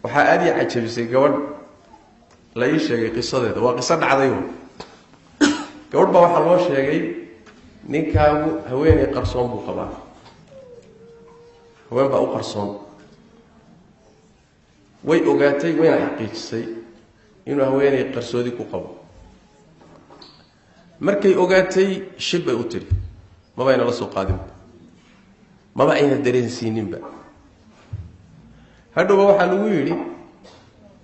Waxaa aada ii cajabisay gabadh la ii sheegay qisadeeda, waa qiso dhacday. Gabadh baa waxaa loo sheegay ninkaagu haweeney qarsoon buu qabaa, haween baa u qarsoon. Way ogaatay, wayna xaqiijisay inuu haweeney qarsoodi ku qabo. Markay ogaatay shib bay u tidhi, mabayna la soo qaadinba, maba ayna dareensiininba. Hadhowba waxaa lagu yidhi,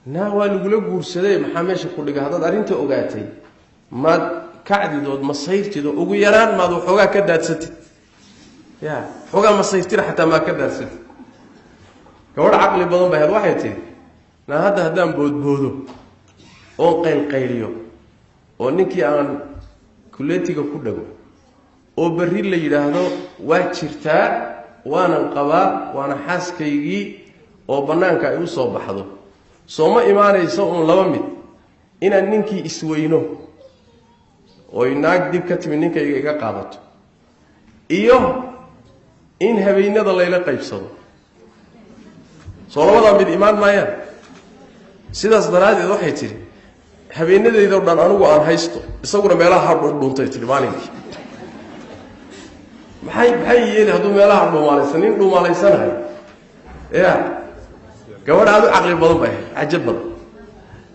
naa waa lagula guursaday, maxaa meesha ku dhiga? Haddaad arrinta ogaatay maad kacdidood masayrtido, ugu yaraan maad waxoogaa ka daadsatid, ya waxoogaa masayrtida xataa maad ka daadsatid. Gabadh caqli badan bay ahayd, waxay tidhi, naa hadda haddaan boodboodo oon qaylqayliyo oo ninkii aan kuleetiga ku dhago oo berri la yidhaahdo waa jirtaa, waanan qabaa, waana xaaskaygii, oo bannaanka ay u soo baxdo, soo ma imaanayso uun laba mid: inaan ninkii isweyno oy naag dib ka timi ninkayga iga qaadato, iyo in habeynada layla qaybsado. Soo labadaa mid imaan maayaan. Sidaas daraaddeed waxay tidhi, habeenadaydo dhan anigu aan haysto, isaguna meelaha ha dhuundhuuntay tihi maalinkii. Maxay yeeli hadduu meelaha dhuumaalaysan, nin dhuumaalaysanahay? Ya gabadh aada u caqli badan bay ahayd, cajab badan.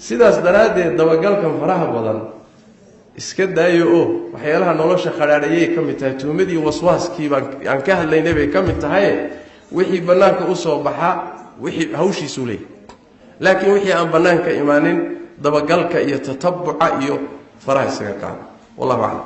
Sidaas daraaddeed dabagalkan faraha badan iska daayo, oo waxyaalaha nolosha khadhaadhayay ka mid tahay. Tuhmadii waswaaskii baan aan ka hadlaynay bay ka mid tahay. Wixii bannaanka usoo baxa wixii hawshiisuu leeyahy, laakiin wixii aan bannaanka imaanin dabagalka iyo tatabuca iyo faraha isaga qaada. Wallahu aclam.